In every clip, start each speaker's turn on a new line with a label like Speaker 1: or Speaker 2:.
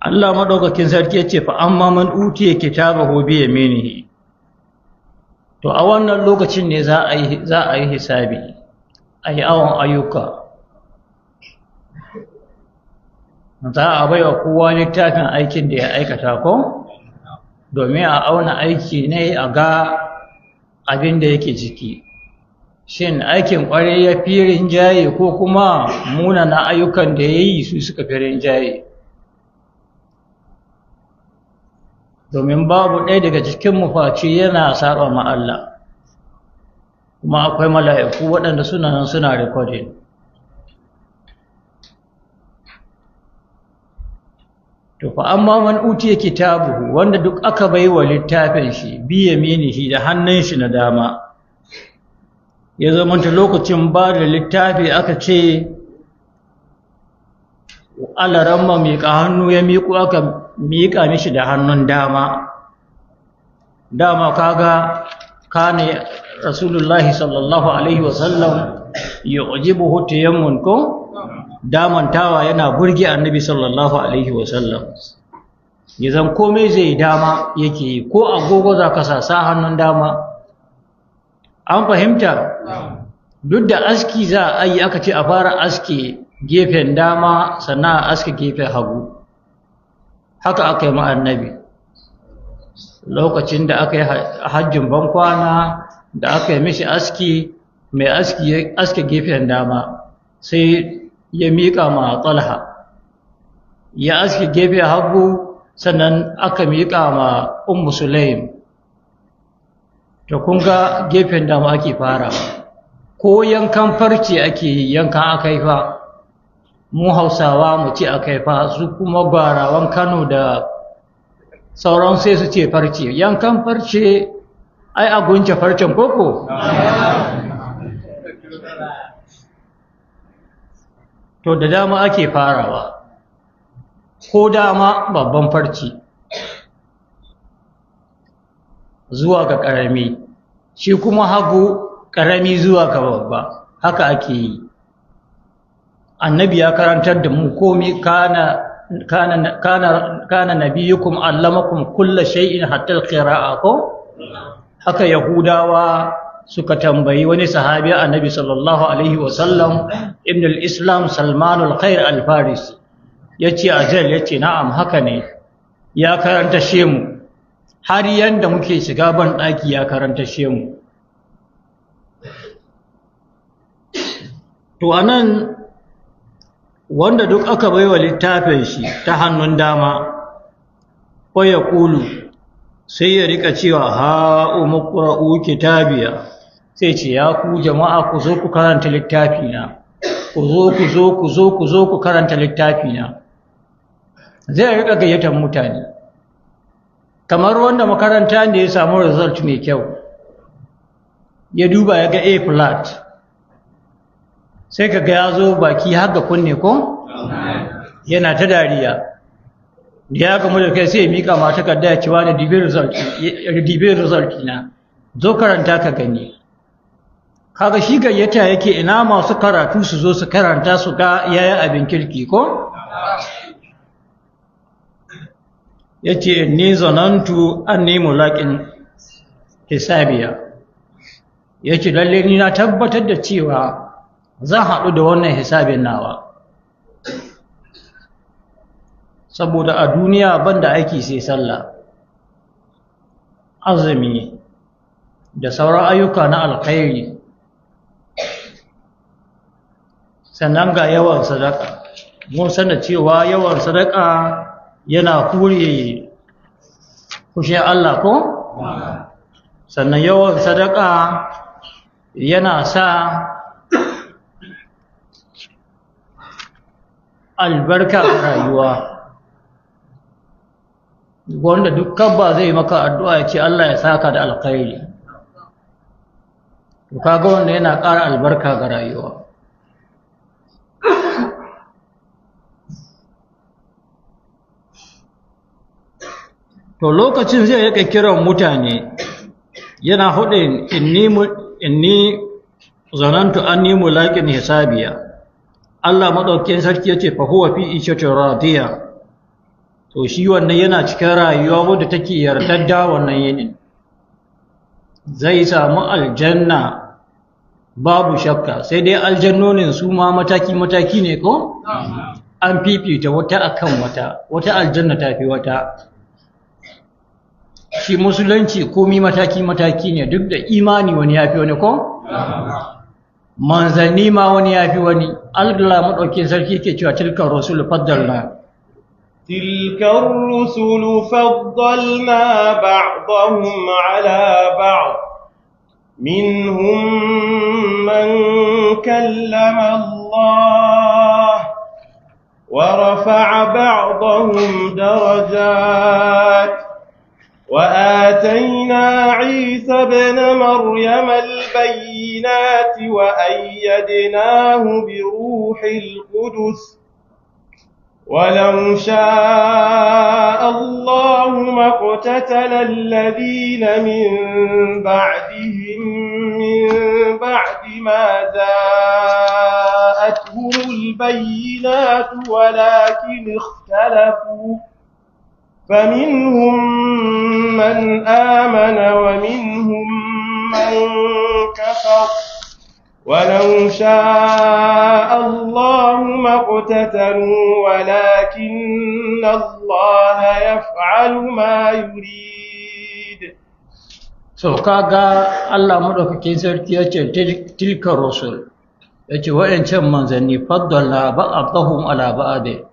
Speaker 1: Allah madaukakin sarki yace fa amma man utiya kitabahu bi yaminihi. To a wannan lokacin ne za a yi hisabi, a yi awon ayyuka. Za a baiwa kowa littafin aikin da ya aikata ko? Domin a auna aiki ne a ga abin da yake ciki. Shin aikin ƙwarai ya fi rinjaye ko kuma munana ayyukan da ya yi su suka fi rinjaye? Domin babu ɗaya daga cikin face yana saba ma Allah, kuma akwai mala'iku waɗanda suna nan suna recording. To fa amma man utiya kitabuhu, wanda duk aka baiwa littafin shi bi yaminihi, da hannun shi na dama, ya zamanta lokacin ba da littafi aka ce alaramma miƙa hannu, ya miƙo, aka miƙa mishi da hannun dama. Dama kaga kane Rasulullahi sallallahu alaihi wasallam yu'jibuhu tayammun ko damantawa yana burge Annabi sallallahu alaihi wasallam. Yanzu komai zai dama yake, ko agogo za ka sa hannun dama. An fahimta? Duk da aski za a yi, aka ce a fara aski gefen dama sannan a aski gefen hagu. Haka aka yi ma Annabi lokacin da aka yi hajjin bankwana, da aka yi mishi aski, mai aski ya aske gefen dama, sai ya miƙa ma Talha ya aske gefen hagu, sannan aka miƙa ma Ummu Sulaim. To kun ga gefen dama ake fara. Ko yankan farce ake yi, yankan aka yi fa, mu Hausawa mu ce aka yi fa, su kuma gwarawan Kano da sauran sai su ce farce. Yankan farce ai a gunce farcen koko. To da dama ake farawa, ko dama babban farce zuwa ga ƙarami, shi kuma hagu ƙarami zuwa ga babba, haka ake yi. Annabi ya karantar da mu komi. Kana kana kana kana nabiyukum allamakum kulla shay'in hatta alqira'a ko? Haka Yahudawa suka tambayi wani sahabi Annabi sallallahu alaihi wasallam, ibn al-Islam Salman al-Khair al-Farisi, yace ajal, yace na'am haka ne, ya karanta shemu har yanda muke shiga ban daki, ya karanta shemu. To anan wanda duk aka baiwa littafin shi ta hannun dama, ko ya kulu, sai ya rika cewa ha umqra'u kitabiya, sai ce ya ku jama'a ku zo ku karanta littafi na, ku zo ku zo ku zo ku zo ku karanta littafi na. Zai rika gayyatar mutane, kamar wanda makaranta ne ya samu result mai kyau, ya duba ya ga A flat, sai kaga ya zo baki har ga kunne ko yana ta dariya. Ya gamu da kai sai ya mika ma takarda ya ce wani dibe result na, zo karanta ka gani. Kaga shi gayyata yake, ina masu karatu su zo su karanta su ga yayi abin kirki ko. Yace inni zanantu anni mulaqin hisabiya, yace lalle ni na tabbatar da cewa zan haɗu da wannan hisabin nawa, saboda a duniya banda aiki sai sallah, azumi da sauran ayyuka na alkhairi, sannan ga yawan sadaka. Mun san da cewa yawan sadaka yana kure kushe Allah ko? Sannan yawan sadaka yana sa albarka a rayuwa. Wanda duk kabba zai maka addu'a ya ce Allah ya saka da alkhairi, to kaga wanda yana ƙara albarka ga rayuwa. To lokacin zai rika kiran mutane yana hudin inni zanantu anni mulaqin hisabiya. Allah madaukakin sarki yace fa huwa fi ishatin radiya, To shi wannan yana cikin rayuwa wadda take yardadda. Wannan yinin zai samu aljanna babu shakka. Sai dai aljannonin su ma mataki-mataki ne ko? An fifita wata akan wata, wata aljanna ta fi wata. Shi musulunci komi mataki-mataki ne, duk da imani wani ya fi wani ko? Manzanni ma wani ya fi wani. Allah maɗaukin sarki ke cewa tilkar rasul faddalna.
Speaker 2: تلك الرسل فضلنا بعضهم على بعض، منهم من كلم الله ورفع بعضهم درجات، وآتينا عيسى ابن مريم البينات وأيدناه بروح القدس، ولو شاء الله ما اقتتل الذين من بعدهم من بعد ما جاءتهم البينات ولكن اختلفوا، فمنهم من آمن ومنهم من كفر، ولو شاء الله ما اقتتلوا ولكن الله يفعل ما يريد.
Speaker 1: So kaga Allah madaukakin sarki ya ce tilka rusul, ya ce wa'ancan manzanni, faddala ba'dahum ala ba'd,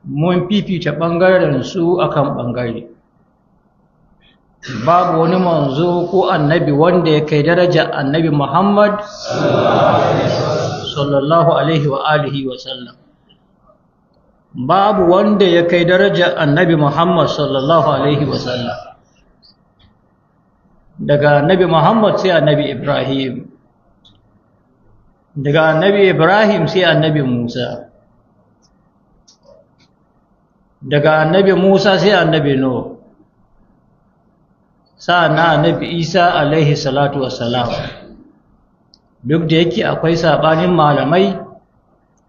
Speaker 1: mun fifita bangaren su akan bangare. Babu wani manzo ko annabi wanda ya kai daraja annabi Muhammad sallallahu alaihi wa alihi wa sallam. Babu wanda ya kai daraja annabi Muhammad sallallahu alaihi wa sallam. Daga annabi Muhammad sai annabi Ibrahim, daga annabi Ibrahim sai annabi Musa, daga annabi Musa sai annabi Nuh, sa'an annabi Isa alaihi salatu wassalam. Duk da yake akwai sabanin malamai,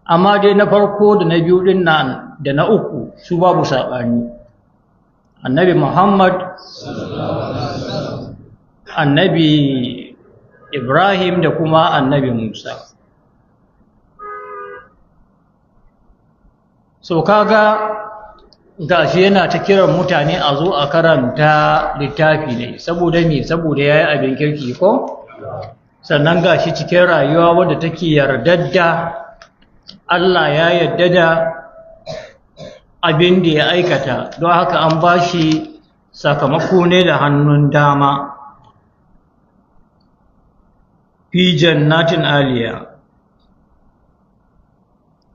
Speaker 1: amma dai na farko da na biyu din nan da na uku su babu sabani. Annabi Muhammad, annabi Ibrahim da kuma annabi Musa. So kaga gashi yana ta kiran mutane a zo a karanta littafi ne, saboda me? Saboda yayi abin kirki ko? Sannan gashi cikin rayuwa wadda take yardadda, Allah ya yarda da abin da ya aikata, don haka an bashi sakamako ne da hannun dama. Fi jannatin aliya,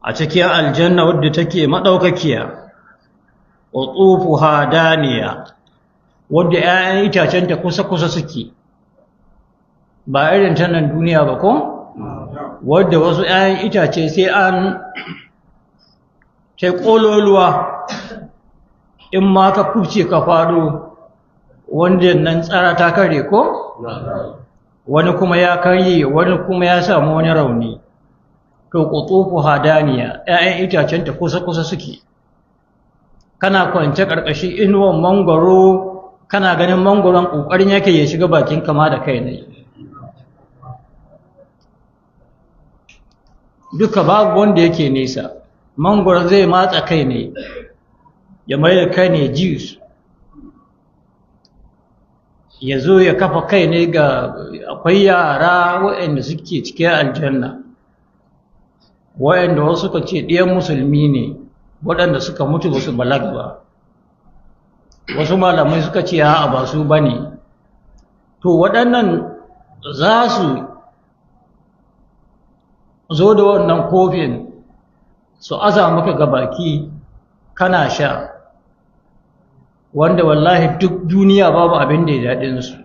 Speaker 1: a cikin aljanna wadda take madaukakiya, qutufuha daniya, wadda 'ya'yan itacenta kusa-kusa suke, ba irin ta nan duniya ba ko, wadda wasu 'ya'yan itace sai an ta kololuwa, in ma ka kubce ka faɗo wanda nan tsara ta kare ko, wani kuma ya karye, wani kuma ya samu wani rauni. To qutufuha daniya, 'ya'yan itacenta kusa-kusa suke. Kana kwance ƙarƙashin inuwan mangwaro, kana ganin mangwaron ƙoƙarin yake ya shiga bakin kama da kai ne. Duka babu wanda yake nesa, mangwaro zai matsa kai ne, ya mai da kai ne juice, ya zo ya kafa kai ne. Ga akwai yara waɗanda suke cikin aljanna, waɗanda wasu suka ce ɗiyan musulmi ne waɗanda suka mutu ba su balaga ba, wasu malamai suka ce a'a ba su ba ne. To waɗannan za su zo da wannan kofin su aza maka ga baki kana sha, wanda wallahi duk duniya babu abin da ya daɗin su.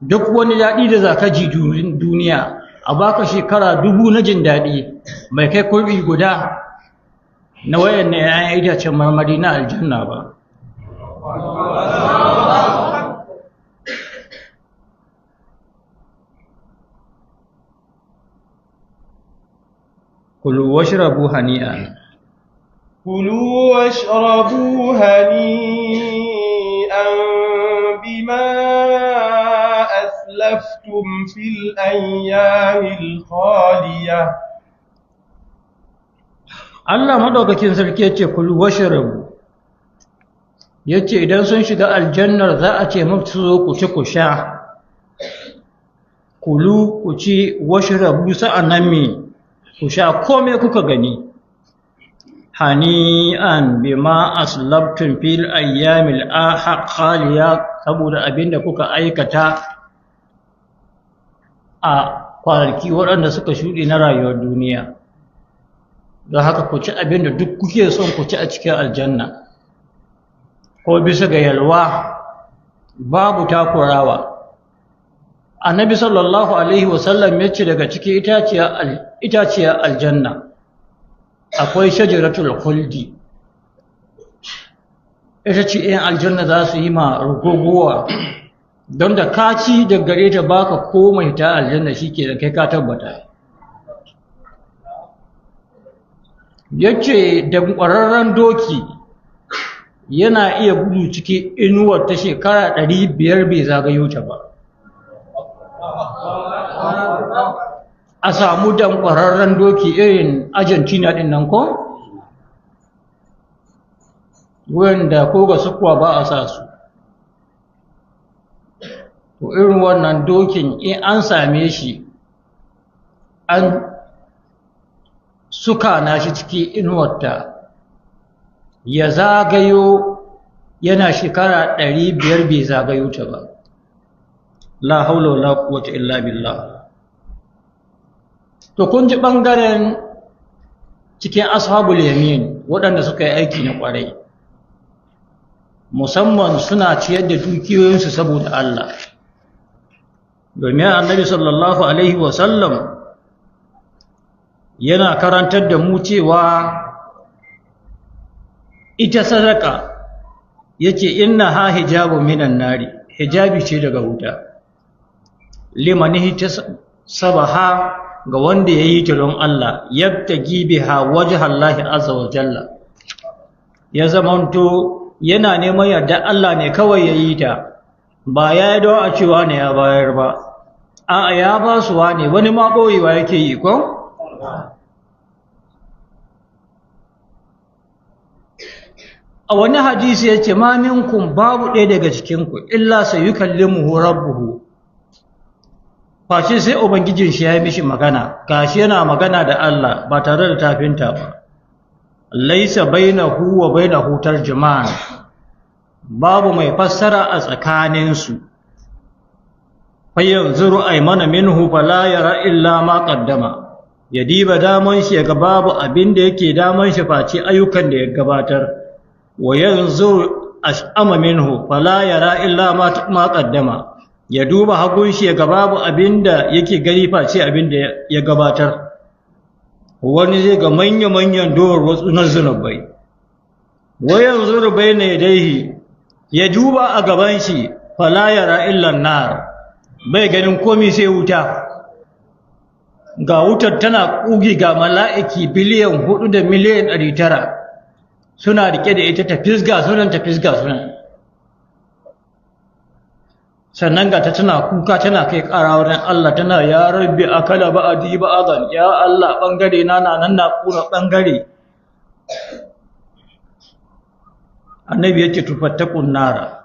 Speaker 1: Duk wani daɗi da za ka ji duniya, a baka shekara 1000 na jin daɗi, mai kai kurbi guda na wayan na ‘ya'yan itacen marmari na aljanna ba. Kulu washrabu hani'an.
Speaker 2: كلوا واشربوا هنيئا بما أسلفتم في الأيام الخالية.
Speaker 1: Allah madaukakin sarki yace kulu washrabu, yace idan sun shiga aljannar za a ce musu zo ku ci ku sha, kulu ku ci washrabu, sa'annan me ku sha komai kuka gani, hani'an bima aslabtum fil ayyamil khaliya, saboda abinda kuka aikata a kwanaki waɗanda suka shuɗe na rayuwar duniya. Don haka ku ci abinda duk kuke son ku ci a cikin aljanna, ko bisa ga yalwa babu takurawa. Annabi sallallahu alaihi wasallam ya ce daga cikin itaciyar aljanna akwai shajaratul khuldi, ita ce in aljanna za su yi ma rugogowa, don da ka ci da gare ta baka komai ta aljanna, shike da kai ka tabbata. Yace da ƙwararren doki yana iya gudu ciki inuwar ta shekara 500 bai zagayo ta ba. A samu dan ƙwararren doki irin Argentina ɗin nan ko? Wanda ko ga sukuwa ba a sa su. To irin wannan dokin in an same shi an suka na shi ciki inuwarta ya zagayo yana shekara 500 bai zagayo ta ba. La haula wala quwwata illa billah. To kun ji ɓangaren cikin ashabul yamin waɗanda suka yi aiki na ƙwarai, musamman suna ciyar da dukiyoyinsu saboda Allah. Domin annabi sallallahu alaihi wasallam yana karantar da mu cewa ita sadaka, yace inna ha hijabu minan nari, hijabi ce daga wuta, liman sabaha, ga wanda ya yi ta don Allah, yabtagi biha wajhallahi azza wa jalla, ya zamanto yana neman yarda Allah ne kawai ya yi ta, ba ya yi don a cewa ne ya bayar ba, a'a ya ba su ne, wani ma ɓoyewa yake yi ko? A wani hadisi ya ce ma minkum, babu ɗaya daga cikinku illa sayukallimuhu rabbuhu, face sai ubangijin shi ya yi mishi magana, gashi yana magana da Allah ba tare da tafinta ba, laisa bainahu wa bainahu tarjuman, babu mai fassara a tsakaninsu. Fa yanzuru aymana minhu fala yara illa ma qaddama, ya diba daman shi ga babu abin da yake daman shi face ayyukan da ya gabatar, wa yanzuru ash'ama minhu fala yara illa ma qaddama, ya duba hagun shi ga babu abinda yake gani face abinda ya gabatar. Wani zai ga manya-manyan dowar wasu na zunubai. Wayan zurbai ne daihi, ya duba a gaban shi fala yara illa nar, bai ganin komai sai wuta. Ga wutar tana kugi, ga mala'iki 4,900,000 suna rike da ita, ta fisga sunan, ta fisga sunan. Sannan ga ta tana kuka, tana kai ƙara wurin Allah, tana ya rabbi akala ba'adi ba'adan, ya Allah bangare na na nan na kuna bangare. Annabi yace tufattakun nara,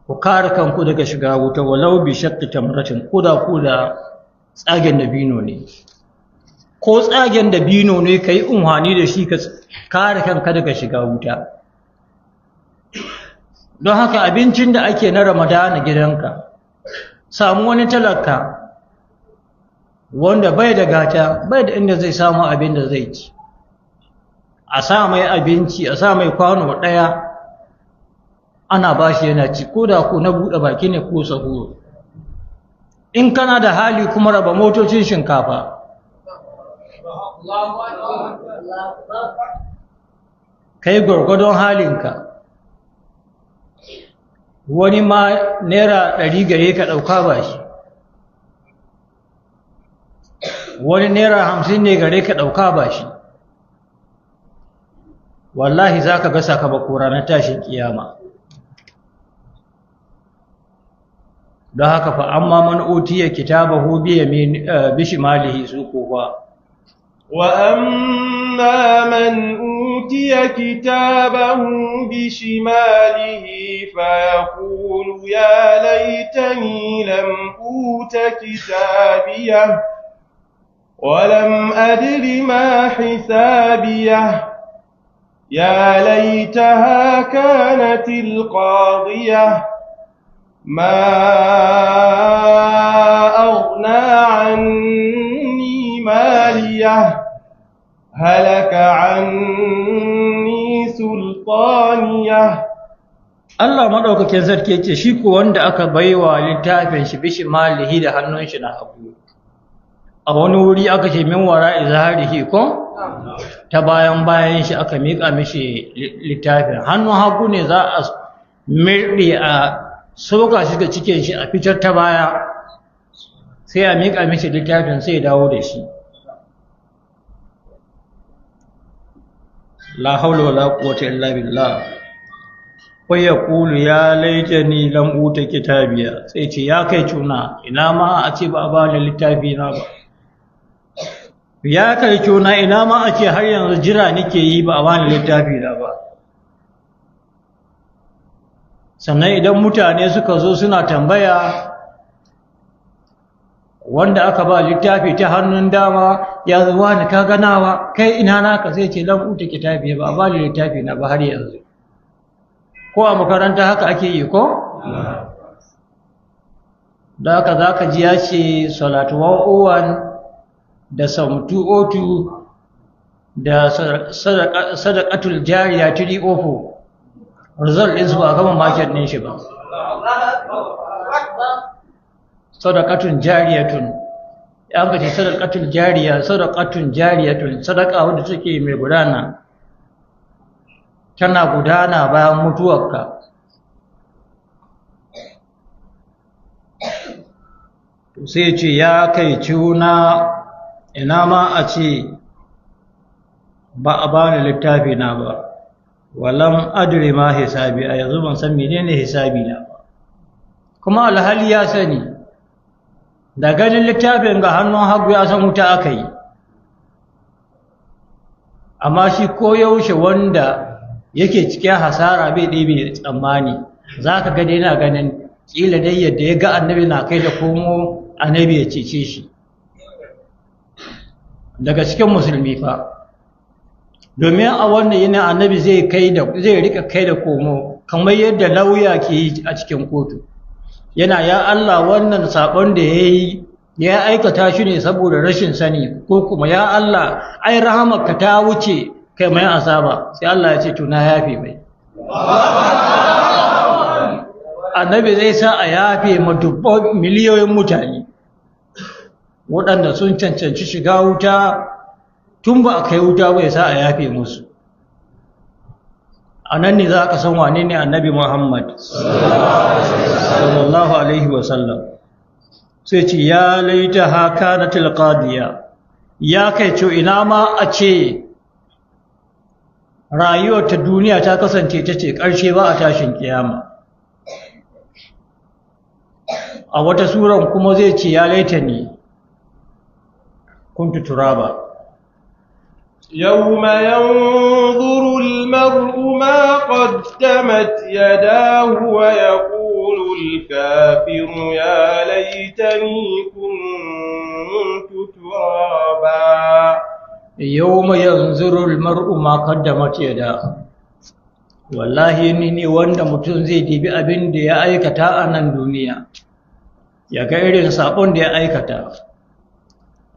Speaker 1: ku kare kanku daga shiga wuta, walau bi shaqqi tamratin, koda koda tsagen dabino ne, ko tsagen dabino ne kai unhani da shi ka kare kanka daga shiga wuta. Don haka abincin da ake na Ramadana gidanka, samu wani talaka wanda bai da gata, bai da inda zai samu abin da zai ci, a sa mai abinci, a sa mai kwano ɗaya ana bashi yana ci, ko da ko na buɗe baki ne ko sahuru. In kana da hali kuma raba motocin shinkafa. Kai gwargwadon halinka. Wani ma naira 100 gare ka ɗauka ba shi, wani naira 50 ne gare ka ɗauka ba shi. Wallahi za ka ga sakamako ranar tashin kiyama. Don haka fa amma man utiya kitabahu bi yamin bi shimalihi su ko fa.
Speaker 2: وأما من أوتي كتابه بشماله فيقول يا ليتني لم أوت كتابيه ولم أدر ما حسابيه يا ليتها كانت القاضية ما أغنى عني ماليه هلك عني سلطانيه.
Speaker 1: Allah madaukakin sarki yace shi ko wanda aka baiwa littafin shi bishi malihi da hannun shi na hagu. A wani wuri aka ce min wara izharihi ko ta bayan bayan shi aka mika mishi littafin. Hannun hagu ne za a mirɗe a soka shi da cikin shi a fitar ta baya, sai a mika mishi littafin sai ya dawo da shi. La haula wala quwwata illa billah. Wa yaqulu ya laitani lam uta kitabiya, sai ce ya kai cuna, ina ma a ce ba a bani littafi na ba. Ya kai cuna, ina ma a ce har yanzu jira nake yi ba a bani littafi na ba. Sannan idan mutane suka zo suna tambaya, wanda aka ba littafi ta hannun dama ya zuwa ni ka ganawa kai ina naka, sai ce lam uta kitabi, ba a bani littafi na ba har yanzu. Ko a makaranta haka ake yi ko? Da haka za ka ji ya ce salatu 101 da sam 202 da sadaqatul jariya 304, result ɗinsu ba a gama market ɗin shi ba. Sadaqatun jariyatun, ya ka ce sadaqatul jariya, sadaqatun jariyatun, sadaqa wadda take mai gudana, tana gudana bayan mutuwarka. To sai ce ya kai cuna, ina ma a ce ba a bani littafi na ba, walam adri ma hisabi, a yanzu ban san menene hisabi na ba. Kuma alhali ya sani, da ganin littafin ga hannun hagu ya san wuta aka yi. Amma shi koyaushe wanda yake cikin hasara bai ɗebe tsammani, za ka ga dai yana ganin ƙila dai yadda ya ga annabi na kai da komo, annabi ya cece shi. Daga cikin musulmi fa, domin a wannan yinin annabi zai kai da zai rika kai da komo kamar yadda lauya ke yi a cikin kotu. Yana ya Allah, wannan sabon da ya yi ya aikata shi ne saboda rashin sani, ko kuma ya Allah ai rahamarka ta wuce kai mai azaba. Sai Allah ya ce to na yafe mai. Annabi zai sa a yafe ma dubban miliyoyin mutane waɗanda sun cancanci shiga wuta tun ba a kai wuta ba, ya sa a yafe musu. A nan ne za ka san wane ne annabi Muhammad sallallahu alaihi wasallam. Sai ce ya laita haka na tilqadiya, ya kai ce ina ma a ce rayuwar ta duniya ta kasance ta ce ƙarshe ba a tashin kiyama. A wata suran kuma zai ce ya laita ni kuntu turaba.
Speaker 2: يوم ينظر المرء ما قدمت يداه ويقول الكافر يا ليتني كنت ترابا.
Speaker 1: يوم ينظر المرء ما قدمت يداه, wallahi ni ne wanda mutum zai dibi abin da ya aikata a nan duniya, ya ga irin sabon da ya aikata.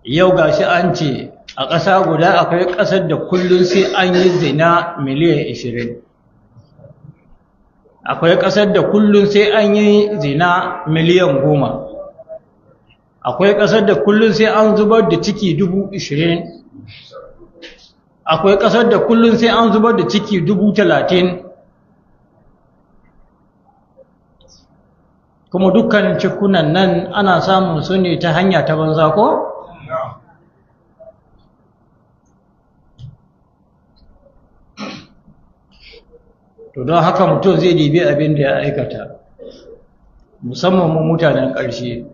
Speaker 1: Yau gashi an ce a ƙasa guda akwai ƙasar da kullum sai an yi zina miliyan 20, akwai ƙasar da kullum sai an yi zina miliyan 10, akwai ƙasar da kullum sai an zubar da ciki 20,000, akwai ƙasar da kullum sai an zubar da ciki 30,000. Kuma dukkan cikunan nan ana samun su ne ta hanya ta banza ko? To don haka mutum zai dibi abin da ya aikata, musamman mu mutanen ƙarshe.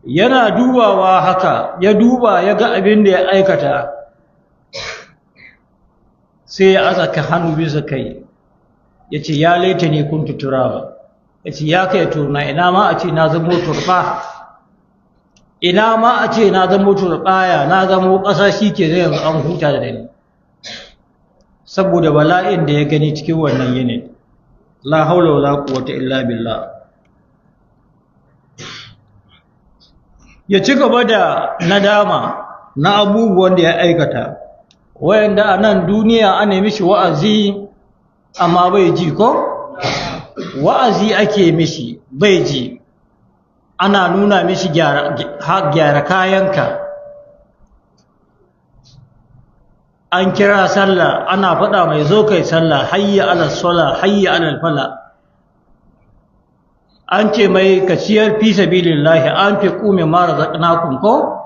Speaker 1: Yana dubawa haka, ya duba ya ga abin da ya aikata, sai ya azaka hannu bisa kai, ya ce, "Ya laita ni kuntu turaba." Ya ce, "Ya kai turna, ina ma a ce na zamo turba, ina ma a ce na zamo turbaya, na zamo ƙasa, shi ke zai yanzu an huta da ni," saboda bala'in da ya gani cikin wannan yini. La haula wala quwwata illa billah. Ya ci gaba da nadama na abubuwan da ya aikata, wayanda a nan duniya ana mishi wa'azi amma bai ji, ko wa'azi ake mishi bai ji, ana nuna mishi gyara kayanka, an kira sallah ana faɗa mai zo kai sallah, hayya alal sala, hayya alal fala, an ce mai ka ciyar fi sabilillahi, an fi kume ma razaqnakum, ko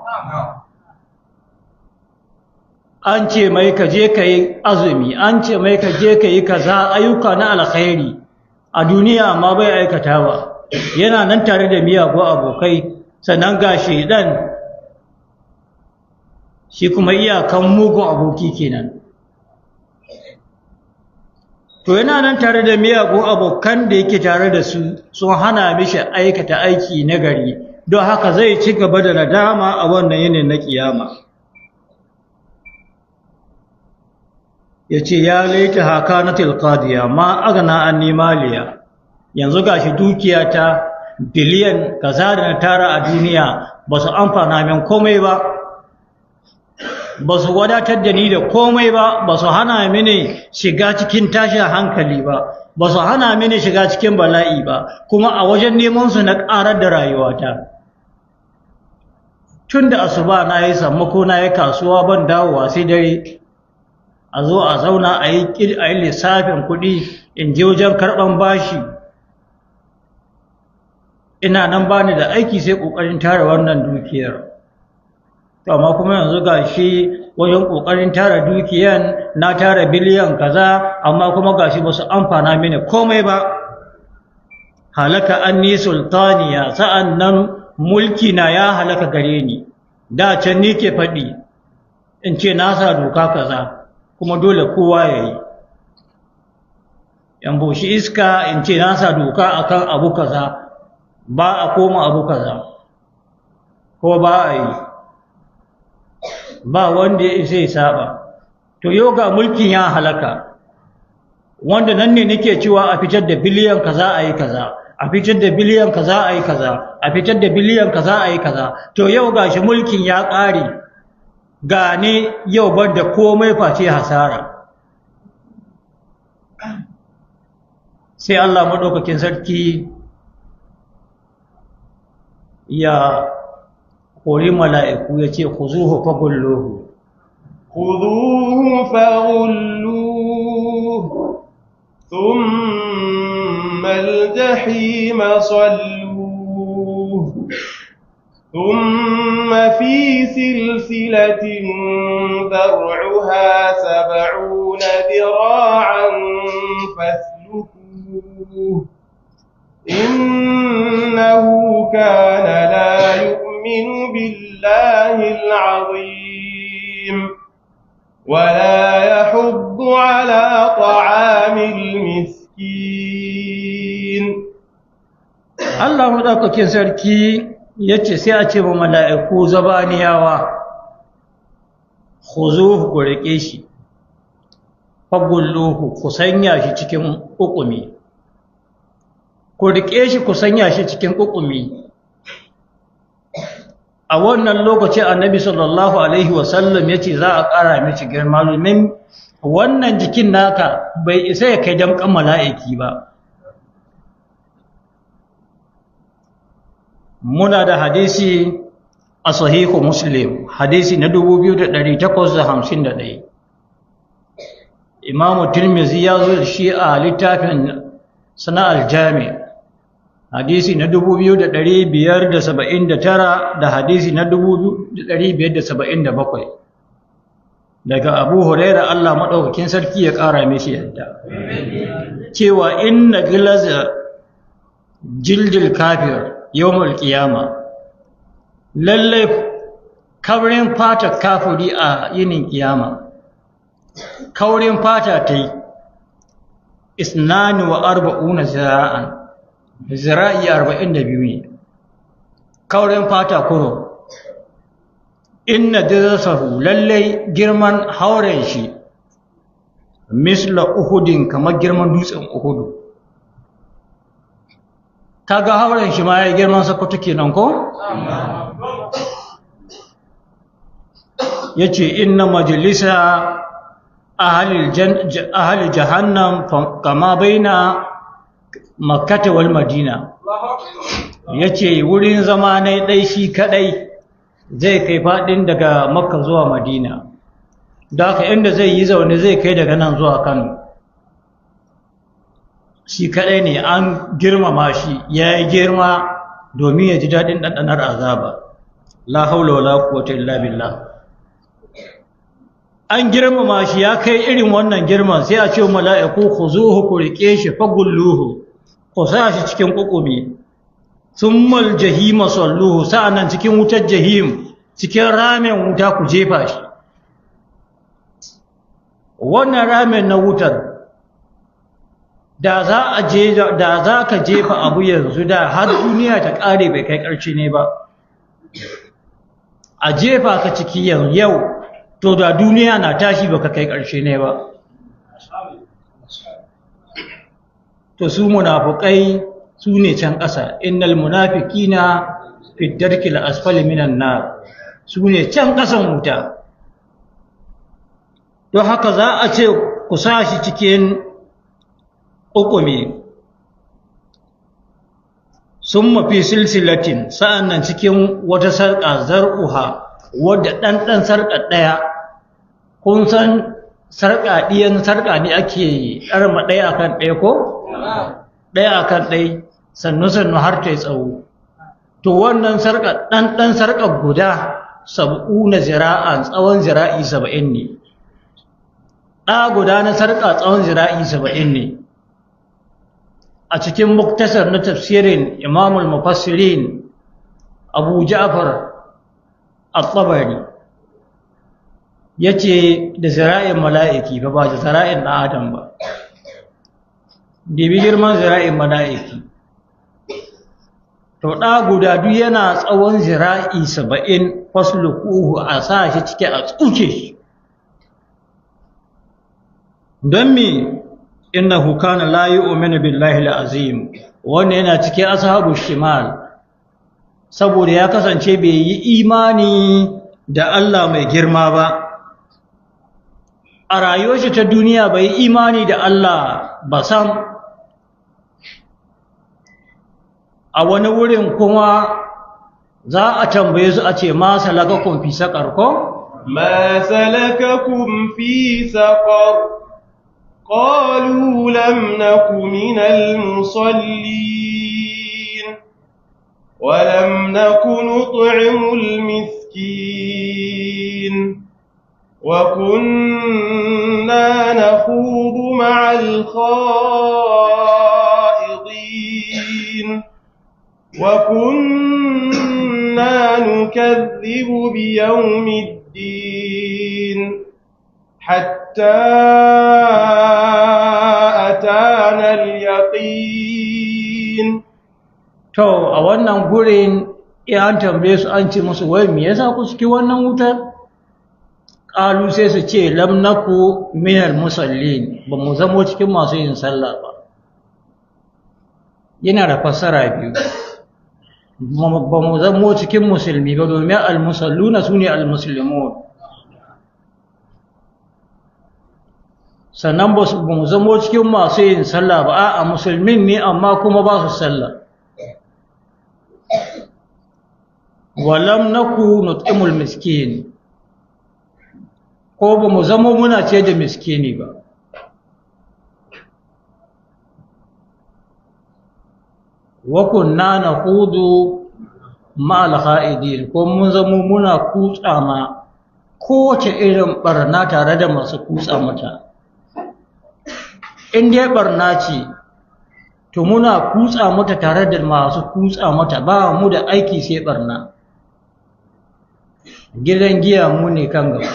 Speaker 1: an ce mai ka je ka yi azumi, an ce mai ka je ka yi kaza, ayyuka na alkhairi a duniya, amma bai aikata ba, yana nan tare da miyagu abokai. Sannan ga shedan, shi kuma iyakan mugun aboki kenan. To yana nan tare da miyagun abokan da yake tare da su, sun hana mishi aikata aiki na gari. Don haka zai ci gaba da nadama a wannan yinin na kiyama. Ya ce, "Ya laita haka na tilkadiya ma agana an maliya." Yanzu gashi dukiyata biliyan kaza da na tara a duniya ba su amfana min komai ba, ba su wadatar da ni da komai ba, ba su hana mini shiga cikin tashin hankali ba, ba su hana mini shiga cikin bala'i ba, kuma a wajen neman su na ƙarar da rayuwata. Tun da asuba na yi sammako na yi kasuwa, ban dawowa sai dare, a zo a zauna a yi lissafin kuɗi, in je wajen karɓan bashi, ina nan bani da aiki sai ƙoƙarin tara wannan dukiyar. To amma kuma yanzu gashi wajen ƙoƙarin tara dukiyan na tara biliyan kaza, amma kuma gashi ba su amfana mini komai ba. Halaka anni sultaniya, sa'an nan mulki na ya halaka gare ni. Da can ni ke faɗi in ce na sa doka kaza, kuma dole kowa ya yi. Yan boshi iska in ce na sa doka akan abu kaza, ba a koma abu kaza, ko ba a yi, ba wanda ya isa ya saba. To yau ga mulkin ya halaka, wanda nan ne nake cewa a fitar da biliyan kaza a yi kaza, a fitar da biliyan kaza a yi kaza, a fitar da biliyan kaza a yi kaza. To yau gashi mulkin ya ƙare, gane yau ban da komai face hasara. Sai Allah maɗaukakin sarki ya kori mala'iku, ya ce, "Khuzuhu fagulluhu."
Speaker 2: خذوه فغلوه ثم الجحيم صلوه ثم في سلسلة ذرعها 70 ذراعا فاسلكوه إنه كان لا يؤمن بالله العظيم ولا يحض على طعام المسكين.
Speaker 1: Allah maɗaukakin sarki ya ce, sai a ce wa mala'iku zabaniyawa, "Khuzuhu, ku riƙe shi, fagulluhu, ku sanya shi cikin ƙuƙumi, ku riƙe shi ku sanya shi cikin ƙuƙumi." A wannan lokaci Annabi sallallahu alaihi wasallam ya ce za a ƙara mishi girma, domin wannan jikin naka bai isa ya kai damƙan mala'iki ba. Muna da hadisi a Sahihu Muslim, hadisi na 2851. Imamu Tirmizi ya zo da shi a littafin Sana'ar Jami, hadisi na 2579 da hadisi na 2577. Daga Abu Huraira, Allah maɗaukakin sarki ya ƙara mishi yadda, cewa inna gilaza jildil kafir yawmul qiyama, lalle kaurin fata kafiri a yinin kiyama, kaurin fata ta yi 42 zira'an, zira'i 42 ne kaurin fata kuro. Inna dirsahu, lallai girman hauren shi, misla Uhudin, kamar girman dutsen Uhudu. Kaga hauren shi ma ya girman Sakkwato kenan ko? Yace inna majalisa ahli jahannam kama baina Makkah wal Madina. Yace wurin zama ne dai shi kadai zai kai fadin daga Makka zuwa Madina. Da haka inda zai yi zaune zai kai daga nan zuwa Kano. Shi kadai ne an girmama shi, ya yi girma domin ya ji daɗin ɗanɗanar azaba. La haula wala quwwata illa billah. An girmama shi ya kai irin wannan girman, sai a ce mala'iku khuzuhu, ku rike shi, fagulluhu, ku sa shi cikin kukumi, thummal jahima salluhu, sa'annan cikin wutar jahim, cikin ramen wuta ku jefa shi. Wannan ramen na wutar da za a je, da za ka jefa abu yanzu, da har duniya ta kare bai kai ƙarshe ne ba. A jefa ka ciki yanzu yau, to da duniya na tashi baka kai ƙarshe ne ba. To su munafukai su ne can ƙasa, innal munafiqina fi darkil asfali minan nar, su ne can ƙasan wuta. Don haka za a ce ku sa shi cikin ƙuƙumi, sun mafi silsilatin, sa'an nan cikin wata sarƙa zar'uha, wadda ɗanɗan sarƙa ɗaya, kun san sarƙa ɗiyan sarƙa ne ake ɗarma ɗaya akan ɗaya ko? Ɗaya akan ɗaya, sannu-sannu har ta yi tsawo. To wannan sarƙa ɗanɗan sarƙa guda 70 zira'an, tsawon zira'i 70 ne. Ɗa guda na sarƙa tsawon zira'i 70 ne. A cikin muktasar na tafsirin Imamul Mufassirin Abu Ja'far At-Tabari yace da zira'in mala'iki ba, ba da zira'in ɗan adam ba. Dibi girman zira'in mala'iki. To ɗa guda duk yana tsawon zira'i 70, fasluquhu, a sa shi ciki a tsuke shi. Don me? Innahu kana la yu'minu billahi al-azim. Wannan yana cikin ashabu shimal, saboda ya kasance bai yi imani da Allah mai girma ba. A rayuwar shi ta duniya bai yi imani da Allah ba sam. A wani wurin kuma za a tambaye su a ce ma salakakum fi saqar ko?
Speaker 2: Ma salakakum fi saqar. قالوا لم نك من المصلين ولم نك نطعم المسكين وكنا نخوض مع الخائضين وكنا نكذب بيوم الدين حتى أتانا اليقين.
Speaker 1: To a wannan gurin an tambaye su an ce musu wai me yasa ku ciki wannan wutar? Qalu, sai su ce lam naku minal musallin, ba mu zamo cikin masu yin sallah ba. Yana da fassara biyu. Ba mu zamo cikin musulmi ba, domin al-musalluna sune al-muslimun. Sannan ba mu zamo cikin masu yin sallah ba, a'a musulmin ne amma kuma ba su sallah. Walam naku nut'imul miskin, ko ba mu zamo muna ce da miskini ba. Wa kunna nakhudu ma'al kha'idin, ko mun zamo muna kutsa ma Kowace irin barna tare da masu kutsa mata. In dai barna ce, to muna kutsa mata tare da masu kutsa mata, ba mu da aiki sai barna. Gidan giya mu ne kan gaba.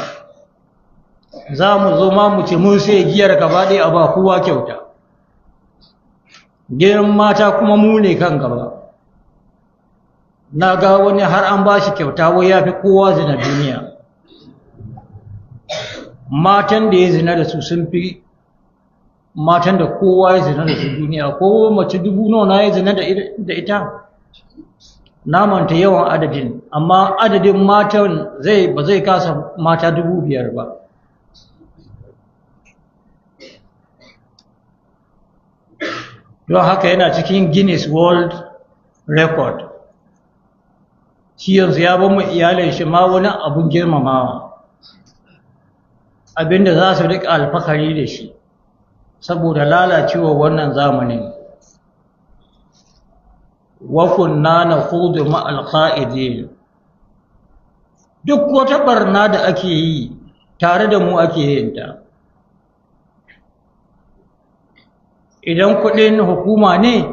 Speaker 1: Za mu zo ma mu ce mun sai giyar gaba ɗaya a ba kowa kyauta. Gidan mata kuma mu ne kan gaba. Na ga wani har an ba shi kyauta, wai ya fi kowa zina duniya. Matan da ya zina da su sun fi matan da kowa ya zina da su duniya. Ko mace 1000 nawa na ya zina da ita, na manta yawan adadin, amma adadin matan zai ba zai kasa mata 5000 ba. Don haka yana cikin Guinness World Record. Shi yanzu ya ba mu iyalin shi ma wani abun girmamawa, abinda za su riƙa alfahari da shi saboda lalacewa wannan zamanin. Wa kunna nakhudu ma'al qa'idin. Duk wata barna da ake yi, tare da mu ake yin ta. Idan kuɗin hukuma ne,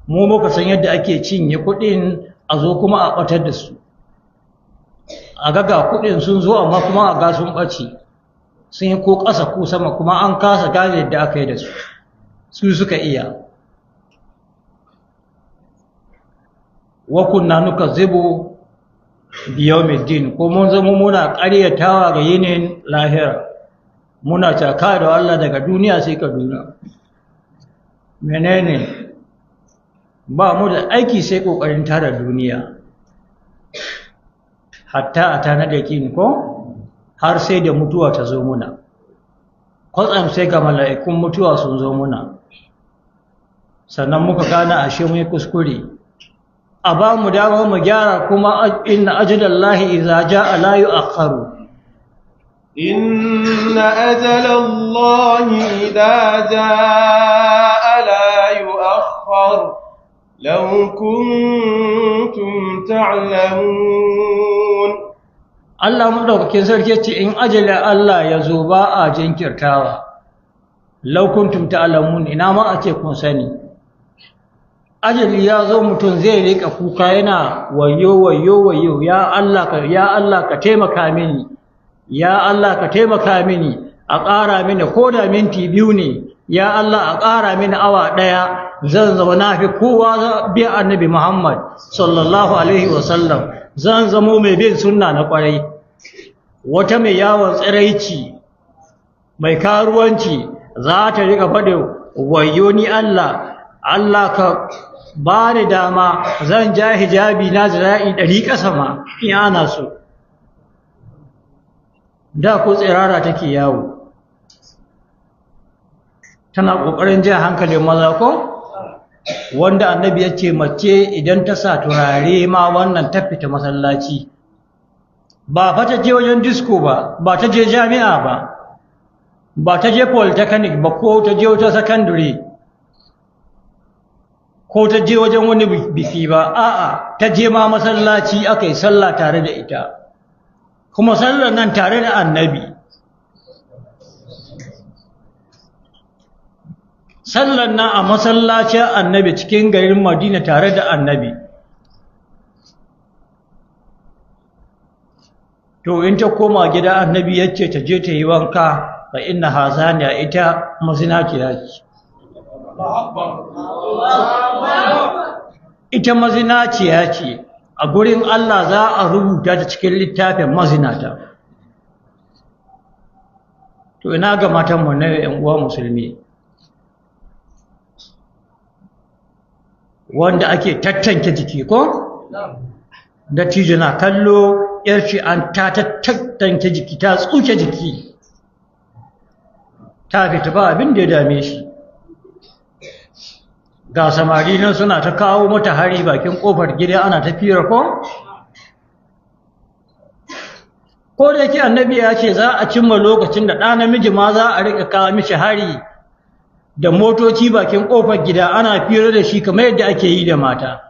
Speaker 1: mu muka san yadda ake cinye kuɗin, a zo kuma a ɓatar da su. A ga kuɗin sun zo, amma kuma a ga sun ɓace, sun yi ko ƙasa ko sama, kuma an kasa gane yadda aka yi da su. Su suka iya. Wa kunna nukazzibu biyawmiddin, ko mun zama muna ƙaryatawa ga yinin lahira. Muna caka da Allah daga duniya sai Kaduna. Menene? Ba mu da aiki sai ƙoƙarin tara duniya. Hatta a tana da ko har sai da mutuwa ta zo muna. Kwatsam sai ga mala'ikun mutuwa sun zo muna, sannan muka gane ashe mun yi kuskure. A ba mu dama mu gyara kuma. Inna ajalallahi idza jaa la yu'akhkharu.
Speaker 2: إن أجل الله إذا جاء لا يؤخر لو كنتم تعلمون.
Speaker 1: Allah madaukakin sarki ce in ajalin Allah ya zo, ba a jinkirtawa. Law kuntum ta'lamun, ina ma a ce kun sani. Ajali ya zo, mutum zai rika kuka yana wayo wayo wayo, ya Allah ka, ya Allah ka taimaka mini, ya Allah ka taimaka mini, a ƙara mini ko da minti 2 ne, ya Allah a ƙara mini awa 1, zan zama na fi kowa biya Annabi Muhammad sallallahu alaihi wasallam, zan zamo mai bin sunna na ƙwarai. Wata mai yawon tsiraici, mai karuwanci, za ta riga faɗin wayo ni Allah, Allah ka ba ni dama, zan ja hijabi na zira'i 100 ƙasa ma in ana so. Da ko tsirara take yawo tana ƙoƙarin jan hankalin maza, ko wanda Annabi ya ce mace idan ta sa turare ma wannan ta fita masallaci, ba fa ta je wajen disco ba, ba ta je jami'a ba, ba ta je polytechnic ba, ko ta je wata secondary, ko ta je wajen wani biki ba, a'a, ta je ma masallaci aka yi sallah tare da ita, kuma sallar nan tare da Annabi, sallar nan a masallacin Annabi cikin garin Madina tare da Annabi. To in ta koma gida, Annabi ya ce ta je ta yi wanka, fa inna hazaniya, ita mazinaciya ce, ita mazinaciya ce a gurin Allah, za a rubuta ta cikin littafin mazinata. To ina ga matanmu na yan uwa musulmi, wanda ake tattanke jiki, ko dattijo na kallo, yarci an ta tattanke jiki, ta tsuke jiki, ta fita, ba abin da ya dame shi. Ga samari nan suna ta kawo mata hari bakin kofar gida, ana tafiyar. Ko da yake Annabi ya ce za a cimma lokacin da ɗa namiji ma za a riƙa kawo mishi hari da motoci bakin kofar gida, ana fira da shi kamar yadda ake yi da mata.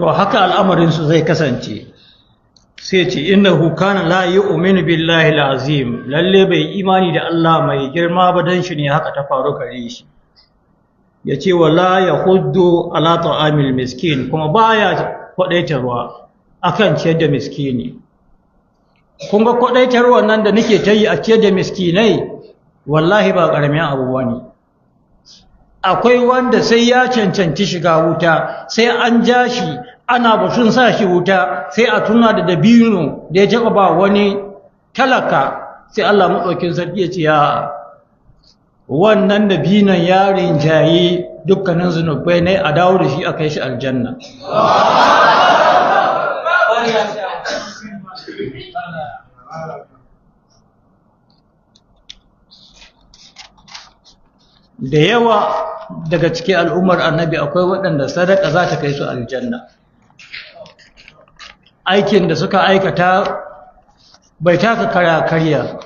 Speaker 1: To haka al'amarinsu zai kasance. Sai ce innahu kana la yu'minu billahi al'azim, lalle bai imani da Allah mai girma ba, dan shi ne haka ta faru gare shi. Yace wala yahuddu ala ta'amil miskin, kuma baya kwadaitarwa akan ciyar da miskini. Kun ga kwadaitarwa nan da nake ta yi a ciyar da miskinai, wallahi ba karamin abu bane. Akwai wanda sai ya cancanci shiga wuta, sai an ja shi ana batun sa shi wuta, sai a tuna da dabino da ya taɓa ba wani talaka, sai Allah maɗaukin sarki ya ce ya wannan dabinon ya rinjayi dukkanin zunubai ne, a dawo da shi a kai shi aljanna. Da yawa daga cikin al'ummar annabi akwai waɗanda sadaka za ta kai su aljanna. Aikin da suka aikata bai taka kara karya,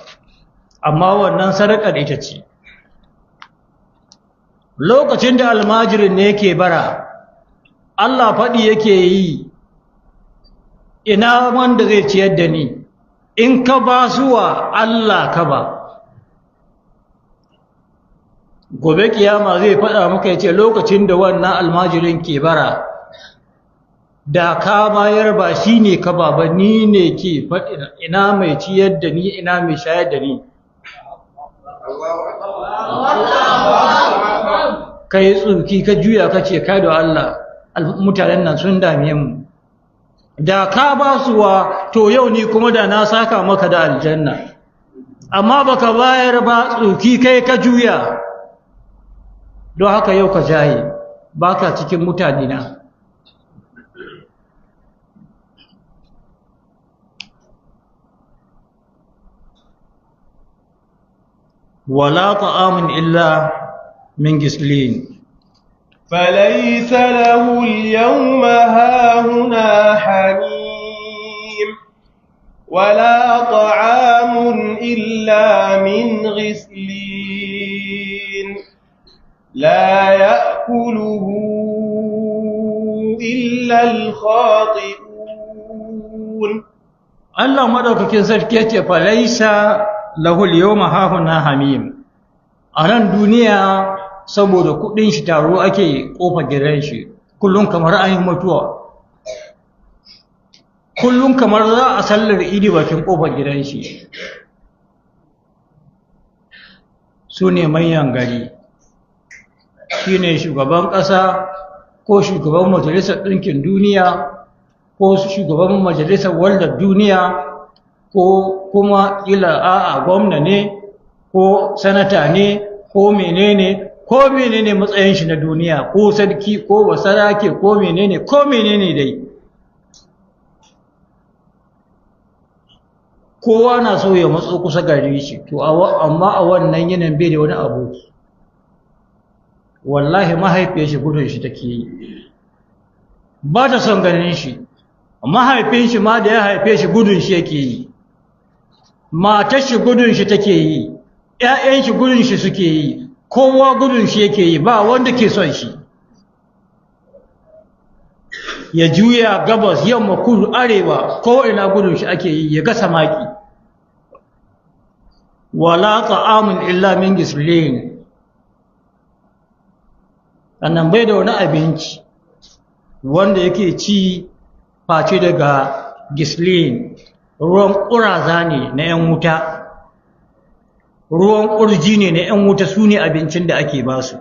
Speaker 1: amma wannan sadakar ita ce. Lokacin da almajirin ne yake bara, Allah faɗi yake yi, ina wanda zai ciyar da ni, in ka ba suwa Allah ka ba. Gobe kiyama zai faɗa maka ya ce lokacin da wannan almajirin ke bara, da ka bayar ba shi ne ka ba ba, ni ne ke faɗi ina mai ciyar da ni, ina mai shayar da ni. Ka yi tsuki ka juya ka ce kai da Allah mutanen nan sun dame mu, da ka ba su wa to yau ni kuma da na saka maka da aljanna, amma baka bayar ba, tsuki kai ka juya, don haka yau ka jaye baka cikin mutane na. Wala ta'amun illa min gislin.
Speaker 2: فليس له اليوم هاهنا حميم ولا طعام إلا من غسلين لا يأكله إلا الخاطئون.
Speaker 1: Allah madaukakin sarki yace falaisa lahul yawma hahuna hamim. A nan duniya saboda kudin shi taro ake kofa gidan shi, kullun kamar an yi mutuwa, kullun kamar za a sallar idi bakin kofar gidan shi. Su ne manyan gari, shine shugaban ƙasa ko shugaban majalisar ɗinkin duniya ko shugaban majalisar waldar duniya, ko kuma ƙila a'a gwamna ne ko sanata ne ko menene ko menene matsayin shi na duniya, ko sarki ko basarake ko menene ko menene dai. Kowa na so ya matso kusa gare shi, to amma a wannan yinin bai da wani aboki. Wallahi mahaifiyar shi gudun shi take yi, ba ta son ganin shi. Mahaifin shi ma da ya haife shi gudun shi yake yi, matar shi gudun shi take yi, ƴaƴan shi gudun shi suke yi, kowa gudun shi yake yi, ba wanda ke son shi. Ya juya gabas, yamma, kudu, arewa, ko ina gudun shi ake yi, ya gasa maki. Wala ta'amun illa min gislin. Sannan bai da wani abinci wanda yake ci face daga gislin, ruwan ƙuraza ne na 'yan wuta, ruwan ƙurji ne na 'yan wuta, su ne abincin da ake ba su.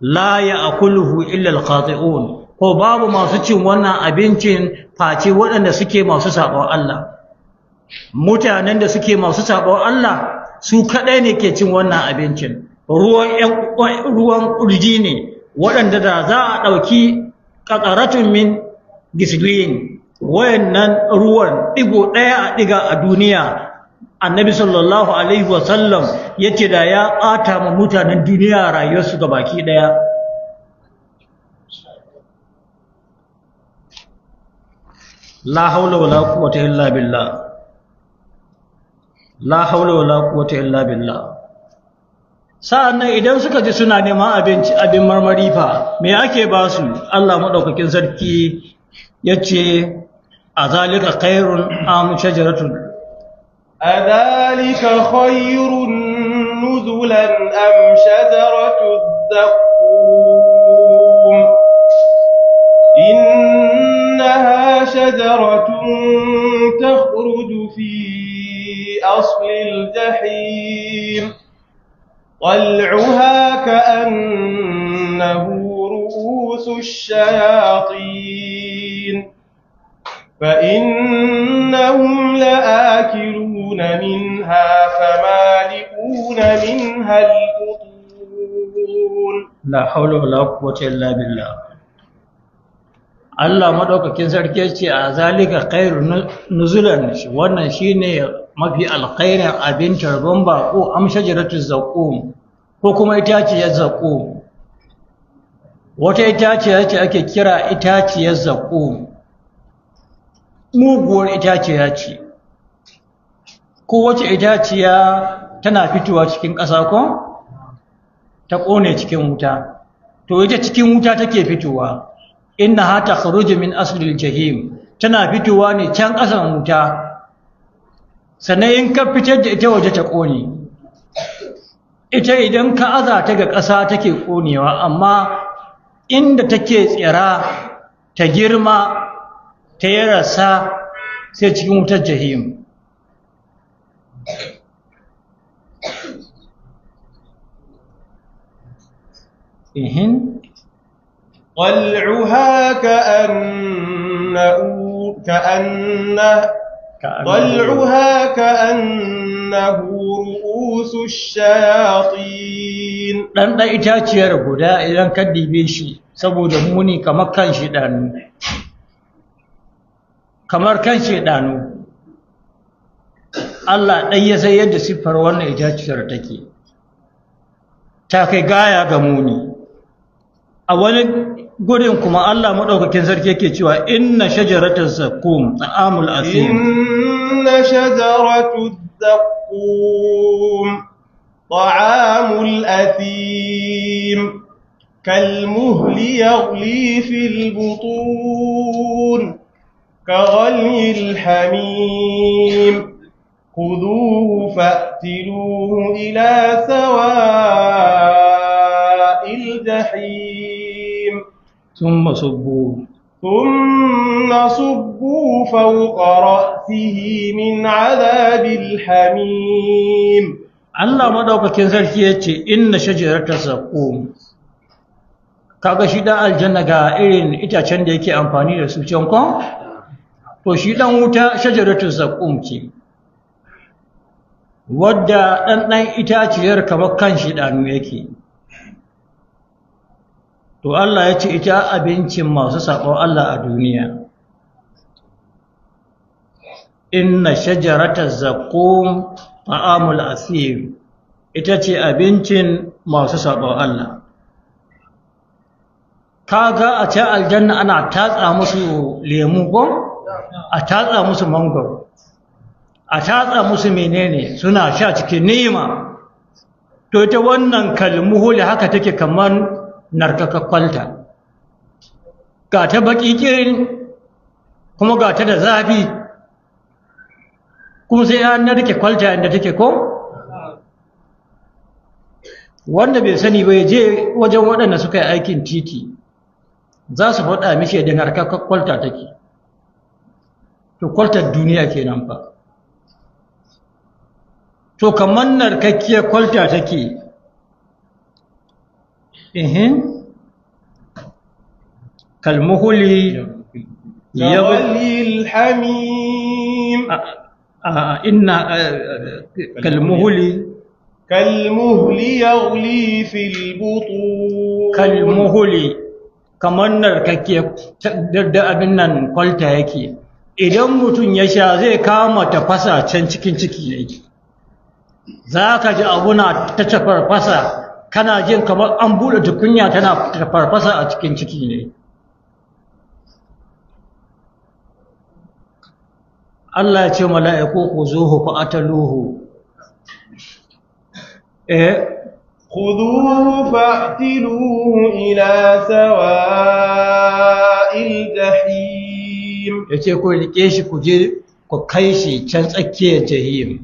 Speaker 1: La ya akuluhu illa al-khati'un, ko babu masu cin wannan abincin face waɗanda suke masu saɓon Allah. Mutanen da suke masu saɓon Allah su kaɗai ne ke cin wannan abincin. Ruwan ƙurji ne waɗanda da za a ɗauki ƙaƙaratun min gislin, wayannan ruwan ɗigo ɗaya a ɗiga a duniya, annabi sallallahu alaihi wasallam ya ce da ya ɓata ma mutanen duniya rayuwarsu ga baki ɗaya. La haula wala quwwata illa billah, la haula wala quwwata illa billah. Sa'annan idan suka ji suna neman abinci, abin marmari fa, me ake ba su? Allah madaukakin sarki yace a zalika khairun am shajaratun.
Speaker 2: أذلك خير نزلا أم شجرة الزقوم إنها شجرة تخرج في أصل الجحيم طلعها كأنه رؤوس الشياطين فإنهم لآكلون منها فمالئون منها البطون.
Speaker 1: La haula wala quwwata illa billah. Allah madaukakin sarki yace a zalika khairun nuzulan, wannan shine mafi alkhairin abin tarban bako, am shajaratu zaqum, ko kuma itaciyar zaqum. Wata itaciya ce ake kira itaciyar zaqum, muguwar itaciya ce. Ko wace itaciya tana fitowa cikin ƙasa ko ta ƙone cikin wuta, to ita cikin wuta take fitowa. Innaha takhruju min aslil jahim, tana fitowa ne can ƙasan wuta, sannan in ka fitar da ita waje ta ƙone. Ita idan ka aza ta ga ƙasa take ƙonewa, amma inda take tsira ta girma ta yi rasa sai cikin wutar jahim. Ihin.
Speaker 2: طلعها كأنه كأنه طلعها كأنه رؤوس الشياطين.
Speaker 1: Ɗan ɗan itaciyar guda idan ka dibe shi saboda muni kamar kan shedanu, kamar kan shedanu. Allah ɗai ya san yadda siffar wannan itaciyar take, ta kai gaya ga muni. A wani gurin kuma Allah maɗaukakin sarki yake cewa inna shajaratar zaqqum ta'amul asim.
Speaker 2: إن شجرة الزقوم طعام الأثيم كالمهل يغلي في البطون كغلي الحميم خذوه فاعتلوه إلى سواء الجحيم
Speaker 1: thumma subbu
Speaker 2: ثم صبوا فوق رأسه من عذاب الحميم.
Speaker 1: Allah maɗaukakin sarki ya ce inna shajaratar zaqqum. Kaga shi dan aljanna ga irin itacen da yake amfani da su can ko? To shi dan wuta shajaratul zaqqum ce, wadda dan dan itaciyar kamar kan shi danu yake. To Allah ya ce ita abincin masu saɓon Allah a duniya. Inna shajaratar zaqqum ta'amul asim, ita ce abincin masu saɓon Allah. Kaga a can aljanna ana tatsa musu lemu ko? A tatsa musu mangoro, a tatsa musu menene, suna sha cikin ni'ima. To ita wannan kalmuhuli haka take kamar narkakakwalta, ga ta baki kirin kuma ga ta da zafi, kuma sai an narke kwalta inda take ko? Wanda bai sani ba ya je wajen waɗanda suka yi aikin titi, za su faɗa mishi yadda narkakakwalta take. To kwaltar duniya kenan fa. To kamar narkakkiyar kwalta take. Ihin kalmuhuli ya
Speaker 2: كغلي الحميم.
Speaker 1: Inna kalmuhuli
Speaker 2: كالمهل يغلي في البطون.
Speaker 1: Kalmuhuli kamar narkakkiyar da abin nan kwalta yake. Idan mutum ya sha zai kama tafasa can cikin ciki ne, za ka ji abuna ta tafarfasa, kana jin kamar an buɗe tukunya tana tafarfasa a cikin ciki ne. Allah ya ce mala'iku ku zuhu fa ataluhu.
Speaker 2: خذوه فاعتلوه إلى سواء الجحيم.
Speaker 1: Ya ce ku rike shi, ku je ku kai shi can tsakiyar jahim.